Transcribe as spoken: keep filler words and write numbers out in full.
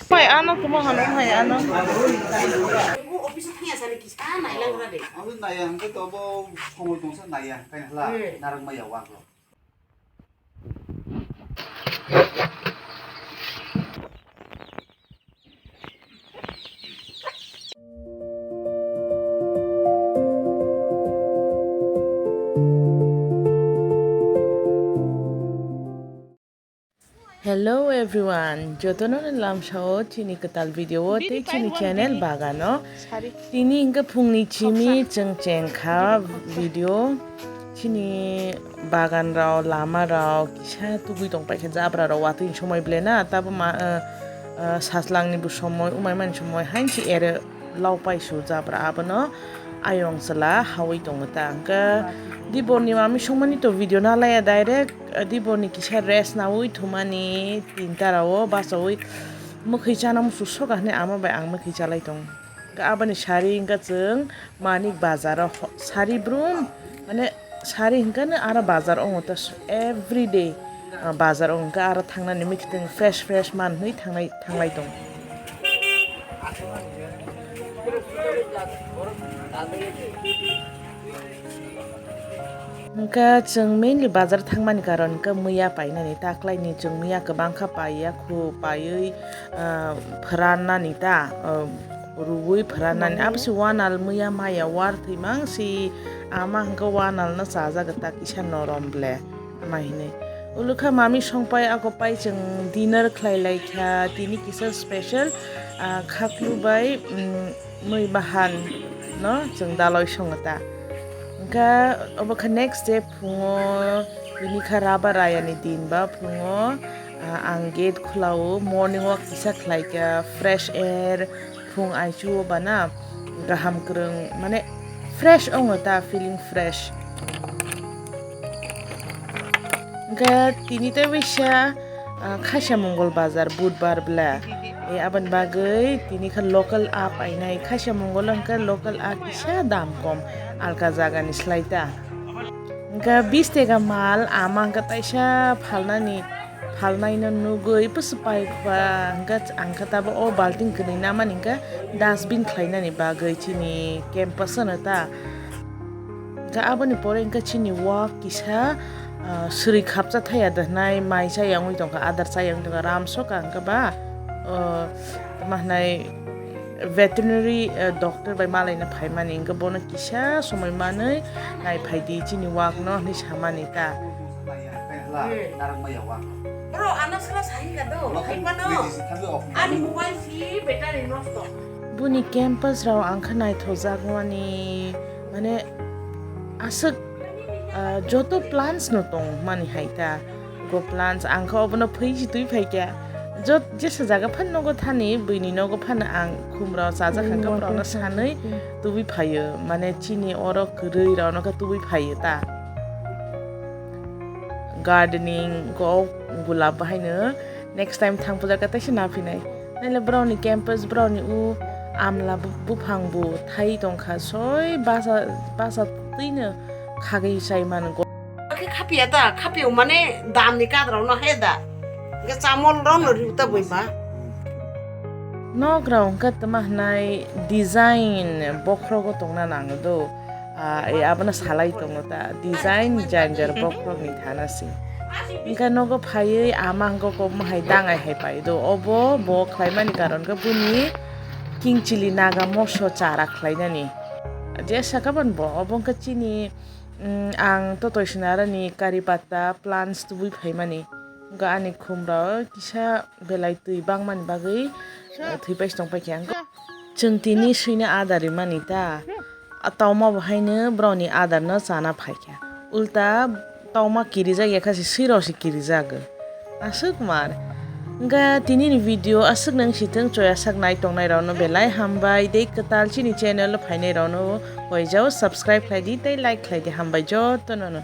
Pai ano tuma hano hai ano. Office thaya sani kisa nailang ra de. Ang naya hangke to bo somoi tongsa naya hangke hala narang maya wak lo. Hello everyone, jotono ni lamsao chini kwtal video o tei chini channel bagano. Tini hingke phungni chimi chwng chengkha video. Chini bagan rok, lama rok kisa tubui tongpaikha, jabra rok watwi somoi ble na, tabo ma, eh, eh, sajlangni bo somoi, umai mani somoi hainsi ere. Lawpai su jabra abono ayong chwla hawi tongo ta. Hwnkhe diborni mami songmani to video nalaya direct, diborni kisa rest nawi thumani tinta rao bachawi mwkhwi chana muchung soka hinwi ama bai ang mwkhwi chalai tongo. Hwnkhe aboni sari hwnkhe chwng manik bazaro sari brum mane sari hwnkhe no aro bazar ongo ta everyday. Ah, bazar o hwnkhe aro thangnani mikitwng fresh fresh man hinwi thangnai, thanglai tongo. Hwnkhe chwng mainly bazar thangmani karon hwnkhe muya painani, taklaini chwng muya kwbangkha paiya khu paiwi, ah, phrannani ta, ah, ruwi phrannani. Maya. Aboni wanal muya maya warthwi mangsi ama hwnkhe wanalno chajak ta kisa norom ble. Ama hinwi ulukha mami songpai ako pai chwng dinner khlai lai kha tini kisa special, ah, khaklu bai, mm, mwi bahan no chwng daloi songo ta. Hwnkha obo kha next day phungo tini kha rubber rayani din ba phungo, ah, ang gate khulao morning walk kisa khlai kha fresh air. Phung aichu o bana kaham kwrwng mane fresh ongo ta, feeling fresh. Hwnkhe tini tei waisa, ah, khaisa mongol bazar budbar bla. E, aboni bagwi tini khe local a painai, khaisa mongol hwnkhe local a kisa dam kom alka jagani slai ta. Hwnkhe bis tega mal ama hwnkhe taisa phalnani phalnaino nugwi bwswk pai kha, hwnkhe ang khe tabuk o balting kwnwi namani hwnkhe dustbin khlainani bagwi chini campus ano ta. Hwnkhe aboni pore hwnkhe chini wak kisa, ah, swrwi khapcha thaya da hwnai mai chaya wngwi tongkha, adar chaya wngwi tongkha, ram soka hwnkhe ba, oh, tamo hwnai veterinary, eh, doctor bai malaina phaimani hwnkhe bono kisa somoi manwi nai phaidi chini wak no hinwi samani ta. Bro, ano sala sahi ka do, hai mano. Ani mobile si battery nosto. Buni campus rao ang khe naithokjak mani, mane aswk, ah, joto plants no tong mani hai ta. Go plants ang khe obono phui si twi phai kha. Jot jesa jaga phan nogo thani, buini nogo phan ang khumrao chajak hangkhe borokno sanwi tubui phaio, mane chini oro kwrwi rao no khe tubui phaio ta. Gardening go gulab bahaino next time thang puja khe taisa na phinai. Naile borokni campus borokni u amla bu-, buphang bu thai tongkha soi basa basa twino khagwi chai mano. Khe khapia ta, khapia mane damni kadrao no he da. Ge chamol rok no riu ta bui ba. Nok rok hwnkhe tama hwnai design bokhrogo tongna nango do. Ah, e abono salai tongo ta. Design janjar bokhorokni thana se. Hwnkhe nogo phaiwi ama hwnkhe kok mohai dangai hai pai do. Obo bo khlaimani karon khe buni king chili naga moso chara khlainani. Jesa khe bo obo hwnkhe chini, mm, ang totoi sinarani kari patta plants tubui phaimani. Hwnkhe ani khumrao kisa belai twi bangmani bagwi, eh, thwi paisa tongpai khe ang. Chwng tini swina adar rimani ta. A tongma bo haino borokni adar no chana phaikha. Ulta tongma kirijak ya kha se swirok se kirijak. Aswk mar. Hwnkhe tini ni video aswk nang si thung, choya sak nai tongnai rok no belai hambai. Tei kwtal chini channel o phainai rok no hoijao subscribe khlai di tei like khlai di, hambai joto no no.